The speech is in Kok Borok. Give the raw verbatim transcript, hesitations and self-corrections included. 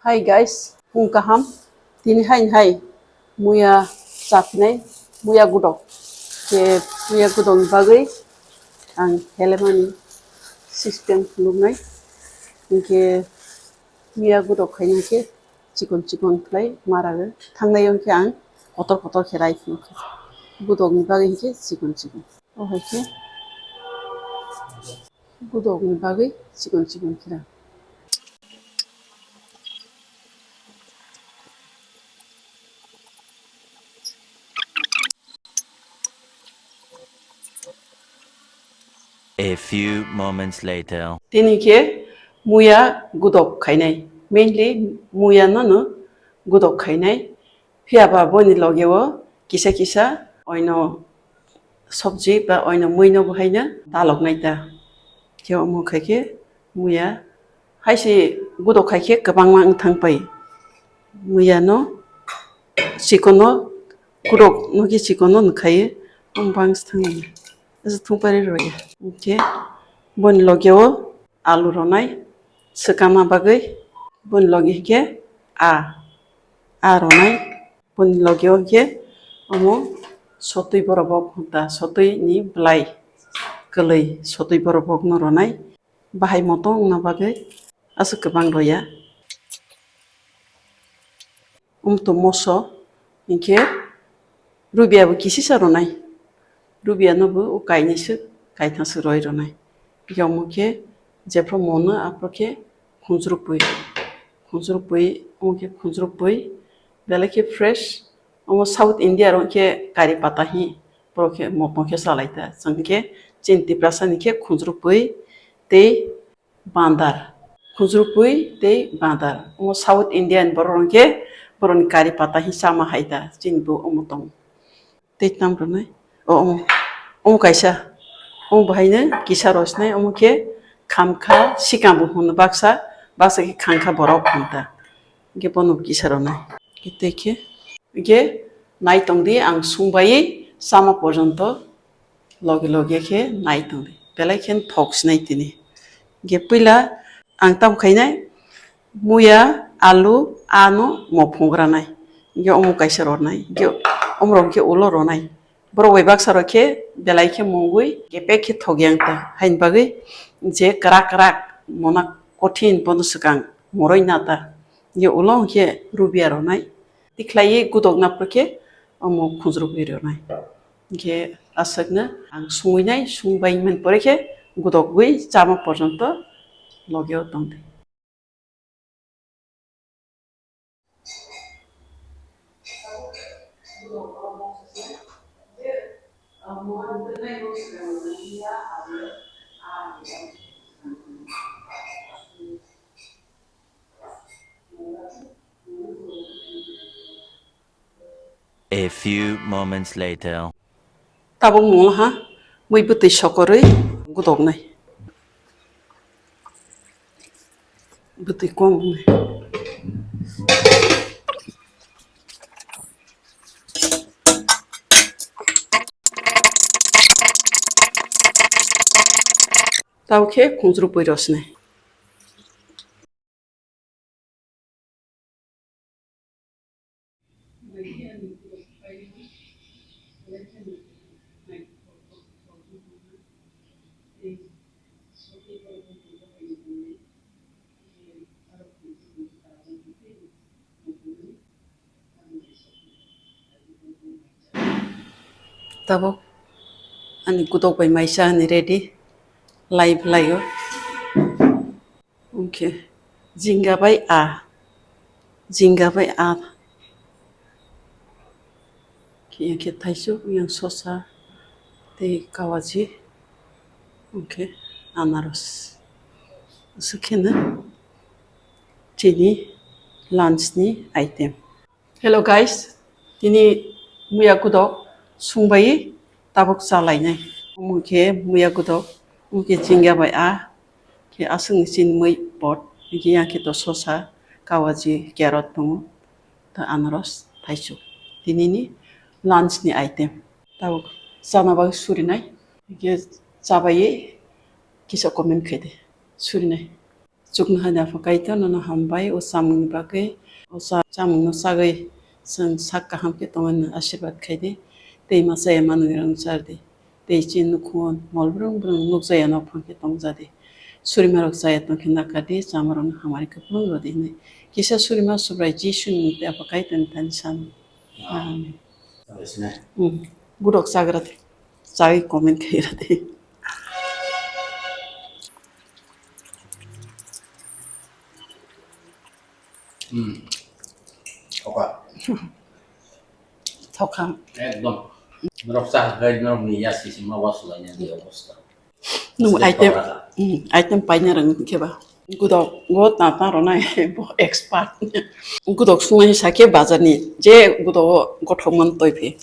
Hi guys, phung kaham. Tini hai hai muya chapinai, muya gudok. Ke muya gudok ni bagwi ang helemani system phunuknai. Hingke muya gudok khaina khe chikon chikon khlai mara o thangnai, hingke ang kotor kotor khe rai phunukha. Gudok ni bagwi hingke chikon chikon. O hai khe gudok ni bagwi chikon chikon khe ra. A few moments later. Tini khe muya gudok khainai, mainly muya no no gudok khainai. Phiya ba boni loge o kisa kisa oino sobji ba oino mui no bo haino dalok nai ta. Khe omo khai khe muya hai se gudok khai khe kwbangma wng thang pai. Muya no chikon no gudok no khe chikon no nukhaio, omo bangsa thang nai. Asa thung pari rw ya. Hingke boni loge o alu rwnai swkangma bagwi, boni loge hingke a, a rwnai, boni loge o hingke omo sotwi borobok hwnta, sotwi ni bwlai kwlwi sotwi borobok no rwnai, bahai moto wngna bagwi aswk kwbang rw ya. Umto moso, hingke rubia bo kisisa rwnai. Rubia no bo o kainwi swk, kaithang swk roi rwnai. Hingke omo khe jephru mono aphuru khe khunjrukpui. Khunjrukpui, omo khe khunjrukpui. Belai khe fresh. Omo South India ro khe kari pata hi. Borok khe motong khe salai ta. Chwng khe chini Tiprasa ni khe khunjrukpui tei bandar, khunjrukpui tei bandar. Omo South Indian borok rok khe borokni kari pata hi chama hai ta, chini bo omo tongo. Tei tam rwnai, o omo, omo kaisa, omo bahaino kisa rosnai, omo khe khamkha, sikang bo hwn baksa, baksa khe khangkha borok hwn ta. Hingke bono kisa rwnai. Tei khe, hingke nai tong di, ang sung bai chama porjonto loge loge khe nai tong di. Belai khe thok sinai tini. Hingke puila ang tam khainai, muya, alu, ano mo phungra nai. Hingke omo kaisa rwnai. Hingke omo rok khe ulo rwnai. Borok bai baksa rok khe belai khe mungwi kepek khe thok yang ta. Haini bagwi je kwrak kwrak mona kothin bono swkang moroi na ta. Hingke ulo hingke rubia rwnai. Tikhlaiwi gudok naphru khe omo khunjrukwi rwnai. Hingke aswkno ang sungwi nai, sung bai mani pore khe gudokgwi chama porjonto loge o tong di. A few moments later. Tabuk mungha mui bwtwi sokorwi gudoknai. Bwtwi kom wngnai. Tabuk khe khunjrukpui rosnai. Tabuk ani gudok bai mai cha ani ready, lai bwlai o. Hwnkhe jinga bai a, jinga bai a. Khe, hwnkhe thaichuk, yang sosa, tei kawaji, hwnkhe anaros. Aswk kheno chini lunch ni item. Hello guys, tini muya kudok sungbai tabuk chalainai. Omo khe muya kudok, omo khe jinga bai a, khe aswkni chini mui pot, hwnkhe yang khe to sosa, kawaji, carrot tongo, to anaros, thaichuk. Tinini lunch ni item. Tabuk chana bagwi surinai, hwnkhe chabaiwi kisa comment khaidi, surinai. Chuknohani Apha Kaitor, nono hambai o chamungni bagwi, o cha-, chamungno chagwi chwng sak kaham khe tongna asirwad khaidi. Tei ma chaya manwi rang chardi. Tei chini nukhungo mol brwng brwng nukjaya nok phang khe tongjadi. Surimarok chaya tongkhe nakardi, chamarokno hamari kwplwng rwdi hwnwi. Kisa surima Subrai Jisuni mungtwi Apha Kaitorni thani sano. Amen. Amen. Hmm. Budok chagra de. Chai comment khaira de. Hmm. Oka. Thokha. Ekdom. Norok cha hai norok ni ya sisi ma wasu la nya di obosta. Nung item, hmm, item paina rang khe ba. Gudok go ta ta ro nai bo expert. Gudok sungai sa khe bazar ni je gudok gothok man toi phi.